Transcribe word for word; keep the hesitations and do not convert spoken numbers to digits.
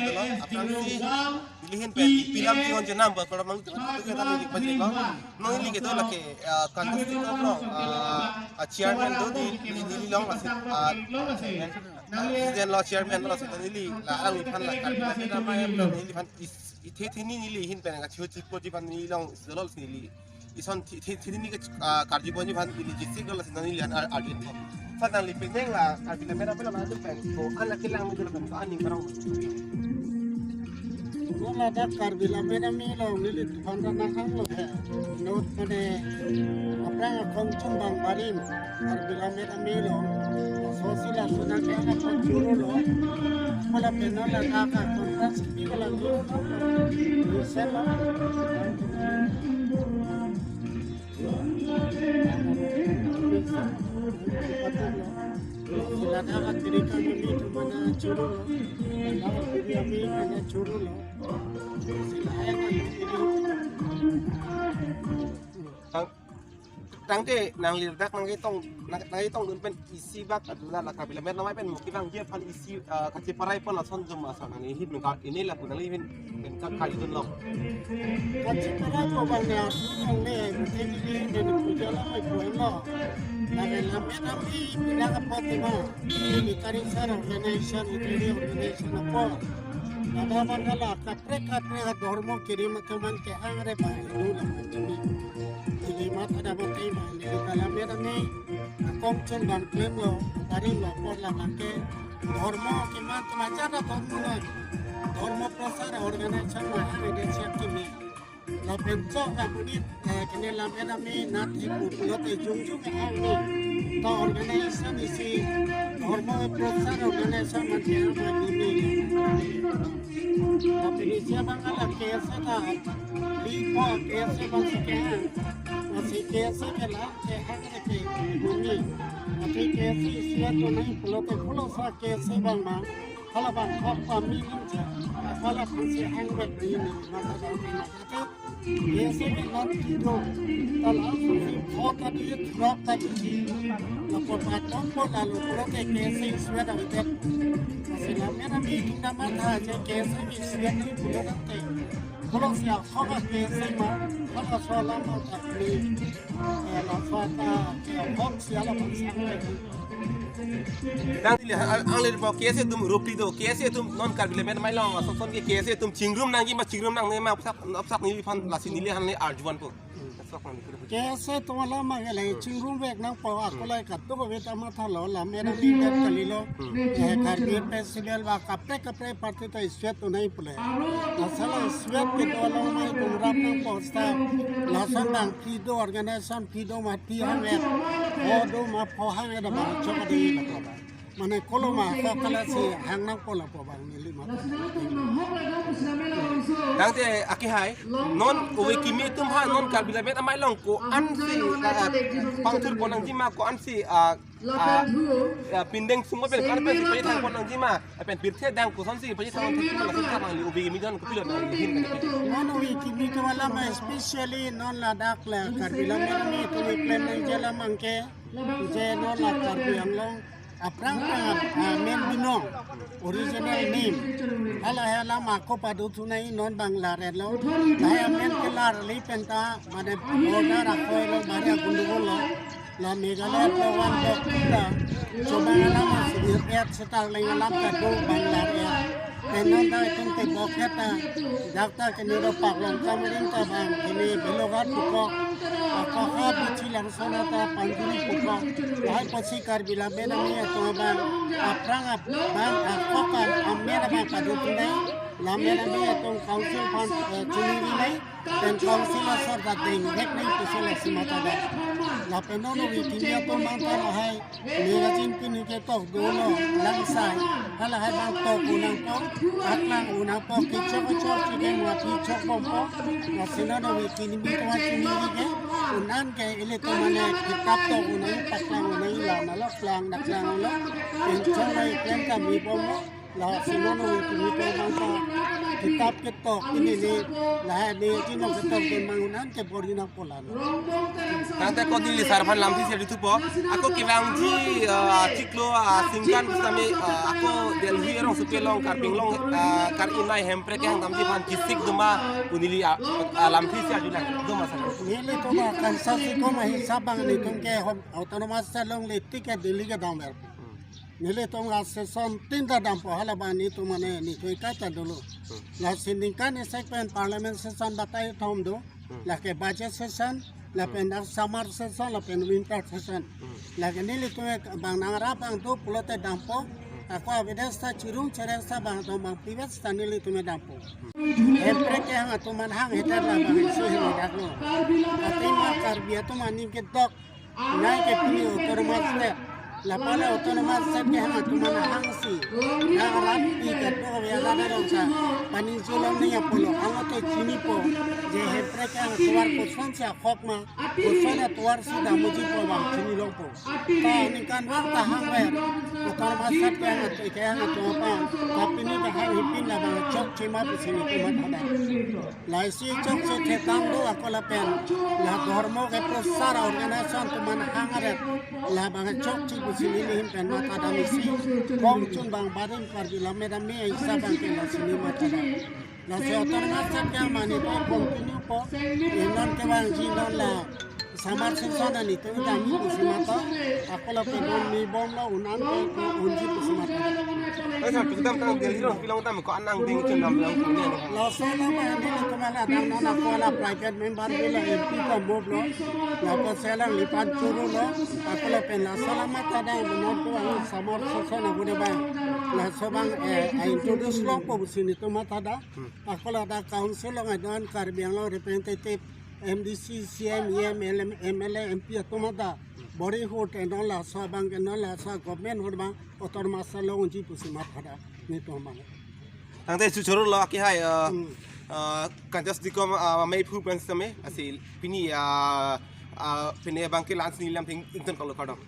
Aphrangsi neli ahin pen pilam tingkon jenam ba kolam mang tu tu kita neli balik lo. Neli kedo lake, ah, contesting of lo, ah, ah, chairman do di neli long lasi, ah, president lo, chairman lo lasi neli la alangphan la Karbi Lammet Amei neliphan is, ithe thini neli ahin pen kachiho chipo ji aphan neli long solo neli. Ison thi, thi, thini ke, ah, karju ponji aphan ili jisi ke lasi neli an ar, arju po. Sa nangli penang la Karbi Lammet Amei lo madu pen ko an lake lang madu pen ko an ning karong. Ladak Karbi Lammet Amei lo neli than ta nang hang lo he. Not mane aphrang akong chum bang barim Karbi Lammet Amei lo. So si la so nang ke anak churu lo. Mala penang ladak akong ta sepi ko lang lo. Bisa lo. Tang, tangte nangli ladak nangketong, nang, nangketongdun pen isi bak adu la Karbi Lammet Amei pen mo kevangji aphan isi, eh, kacheparai pon lason jom ason nangli ahin pen ka, ini lapu nangli ahin pen ka, kali dun long. Kacheparai ko bang ne asu nang le, mungkin ini dan puja la mai ko lo. Karbi Lammet Amei pinaka Fatima, ini kari sar organization, ini organization apa? Ada bang kala kaprek kaprek dhormo kiri makaman ke angre ba Hindu la mati. Ini mat ada mati ba, ini Karbi Lammet Amei akong chun bang klem lo, barim lo, por la nangke dhormo keman tu macha ta dhormo lo. Dhormo prosar organization ma ha ide siap kimi. Lapen chok amonit, eh, kene Lammet Amei nat ipu pulote jongjong ke angni. Ta organization isi dhormo prosar organization mati ha ba ini. Lapen isi abang ala K S A ta, lipo K S A bang si ke ha. Masi K S A ke la, ke ha ke ke, ini. Tapi K S A isi ato nai pulote pulo sa K S A bang ma. Hala bang kok pa mi lim cha. Hala pun si hang bet ni ni. Masa bang ni masa te. K S A ke non kido. Tal asu si kok tadi, drop tadi si. Lapu pa tong po lalu pulote K S A isi ada bet. Masi Lammet Amei kita mata aja K S A isi ada pulote. Kalau siap, kalau ke sema, kalau soal lama tak ni, eh, lama tak, eh, hok siapa pun siapa lagi. Nangli, ang, angli po K S A atum rupi do, K S A atum non Karbi Lammet Amei along, ason son ke K S A atum chingrum nangji ma, chingrum nangne ma, apsak, apsak neliphan lasi neli ahin le arju pon po. Apsak nangli. K S A atum alam ma ke le, chingrum vek nangpo, ako le katuk vek ta matha lo, Lammet Amei vek kali lo, eh, Karbi festival ba kaprek kaprek party ta isi ato nai pule. Asal isi ke to along mai tum rap nangpo sta. Lason bang kido organization kido mati hang et. O do ma pho hang et abang chok adi lapo ba. Mane kolo ma ko kala si hang nangpo lapo bang neli ma. Tangte akehai. Non ove kimi atum ha non Karbi Lammet Amei along ko-an si, ah, pangthur pon nangji ma ko-an si, ah, ah, ah, pindeng sungkot pen kan pen si pajithang pon nangji ma, pen pirthe dang kosonsi pajithang pon nangji ma, lason tha nangli ove kimi don kopilo nangli ahin. Non ove kimi atum alam ma especially non ladak la Karbi Lammet Amei atum plan nangji alam abang ke je non la Karbi Anglong aphrang aphrang, ah, amen binong, original name. Hala hala ma ko padu thunai non bang lar et lo. Lahai amen kelar le penta mane border akoi lo bari agundugol lo. La Meghalaya program lo kita. Chobang alam ma singir et setar leng alam kado bang lar et. Penon da itum te bokhet ta, dak ta kene ro paklong kamaring ta bang, kene Beloghat pukok, apaka bichi langson ta Panjuri pukok, lahai apotsi Karbi Lammet Amei atum abang, aphrang abang, akok am, amen abang padu thunai, Lammet Amei atum council aphan, eh, chuningri nai, pen council asor ta dengvek nai pusi lasi mata da. Lapen non ove kimi atum abang ta lahai, Magazine pini ketok dolo, langsai. Halahai bang tok unang po, aklang unang po, kichok kichok chideng wa kichok bom po. Lasi non ove kimi atum chini ke, unan ke ili atum mane kitap tok unang, paklang unang, la nalok lang, daklang lo. Inchong lai klen kami bom po. Lasi non hui kimi pen bangta kitap ketok ini ni lahai ni chinong ketok pen mangunan ke bor-i nangpo la. Tangte ko Delhi sar aphan lamthe si aduthupo. Ako kevangji, ah, chiklo, ah, singkan sitame, ah, ako Delhi arongsopi along Karbi Anglong, ah, kar-i nai hemprek kehang damji aphan kisik doma pu neli, ah, ah, lamthe si ajulang doma sa. Nelitum a-constituency ko mahi sabang nelitum ke hom autonomous state along le tik ke Delhi ke dam ver. Nelitum a-session tinta dampo, hala abang nelitum mane nelitum kaita dolo. Lasi ningkan isek pen parliament session batai thom do. Lake budget session, lapen dak summer session, lapen winter session. Lake nelitum bang nangrap abang do pulote dampo. Ako avedas ta chirung chereng sa bang do bang pivet ta nelitum dampo. Hemprek kehang atum aphan hang heter la bang isi helo daklo. Athema Karbi atum aning kedok. Nai ke pini autonomous state. Lapen autonomous state kehang atum aphan hangsi. Nang rat pi ketok ave alam along sa. Pani julong ni apolo. Angote chinipo. Je hemprek kehang atovar kosonsi ahok ma. Koson atovar si damujipo bang chinilongpo. Ta ningkan vang ta hang ver. Autonomous state kehang atum, kehang atum aphan. Ta pini ta hang hipin la bang chokche ma pusi nelitum mathadam. Lasi chokche thetang do ako lapen la dhormo ke prosar organization atum aphan hang aret la bang chokche pusi neli ahin pen mathadam isi. Kongchun bang barim Karbi lam medam me aisa bang ke lasi neli mathadam. Lasi autonomous state kehang mane ko continue po. Inon kevangji non la summer session ani tu dami pusi mathadam. Ako lapen non mi bomlo un-an ko ko unji pusi mathadam. Ai sa tu dam tang Delhi ro bilang dam ko anang ding chun dam bilang ko ne. Laso alam mane nelitum aladang non ako la private member bila M P ta moblo. Lapusi alanglipan chorolo. Ako lapen laso alam mathadam non ko ang summer session agude bang. Laso abang, eh, a-introduce longpo pusi nelitum mathadam. Ako ladak council along adon Karbi Anglong representative M D C, C M, E M, L M, M L A, M P atum ada bor-i ahut ke non laso abang ke non laso government ahut abang autonomous along unji pusi mathadam nelitum abang. Tangte su choro lo aki hai, eh, Hmm. eh, kanjas dikom, eh, mei phu pen sitame asi pini, eh, eh, pini abang ke lans ni lam ting ington kalau kadang.